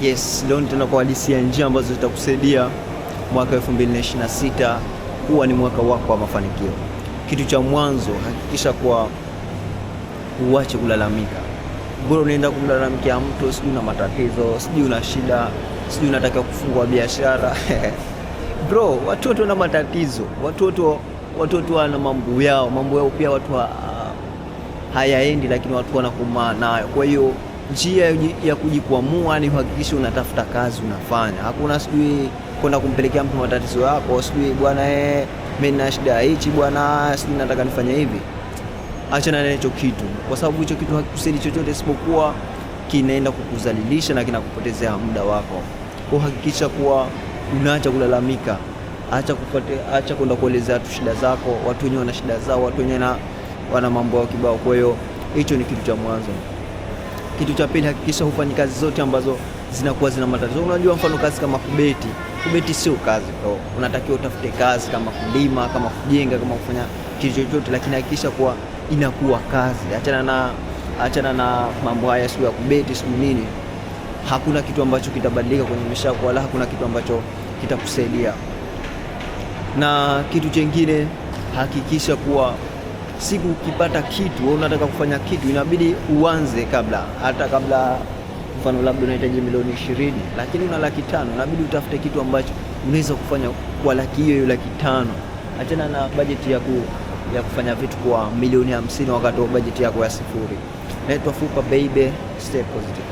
Yes, leo nitaenda kuhadisia njia ambazo zitakusaidia mwaka 2026 kuwa ni mwaka wako wa mafanikio. Kitu cha mwanzo, hakikisha kuwa uache kulalamika. Bora unaenda kumlalamikia mtu, sijui una matatizo, sijui una shida, sijui unataka kufungua biashara. Bro, watoto wana matatizo, watoto wana mambo yao, mambo yao pia watu hayaendi, lakini watu wanakumaa nayo. Kwa hiyo njia ya kujikwamua ni uhakikishe unatafuta kazi unafanya. Hakuna sijui kwenda kumpelekea mtu matatizo yako, sijui bwana, mimi nina shida hichi bwana, sijui nataka nifanye hivi. Achana na hicho kitu, kwa sababu hicho kitu hakikusaidii chochote isipokuwa kinaenda kukuzalilisha na kinakupotezea muda wako. Kwa hakikisha kuwa unaacha kulalamika, acha kwenda kuelezea watu shida zako. Watu wenyewe wana shida zao, watu wenyewe wana mambo yao kibao. Kwa hiyo hicho ni kitu cha mwanzo. Kitu cha pili, hakikisha hufanyi kazi zote ambazo zinakuwa zina matatizo. Unajua, mfano kazi kama kubeti, kubeti sio kazi bro. Unatakiwa utafute kazi kama kulima, kama kujenga, kama kufanya kitu chochote, lakini hakikisha kuwa inakuwa kazi. Achana na mambo haya, sio ya kubeti, sio nini. Hakuna kitu ambacho kitabadilika kwenye maisha yako, wala hakuna kitu ambacho kitakusaidia. Na kitu chengine, hakikisha kuwa siku ukipata kitu wewe unataka kufanya kitu, inabidi uanze kabla, hata kabla, mfano labda unahitaji milioni 20 lakini una 500,000, inabidi utafute kitu ambacho unaweza kufanya kwa laki hiyo hiyo 500,000. Achana na bajeti ya kufanya vitu kwa milioni 50 wakati wa bajeti yako ya 0. Naitwa Fupa Baby, stay positive.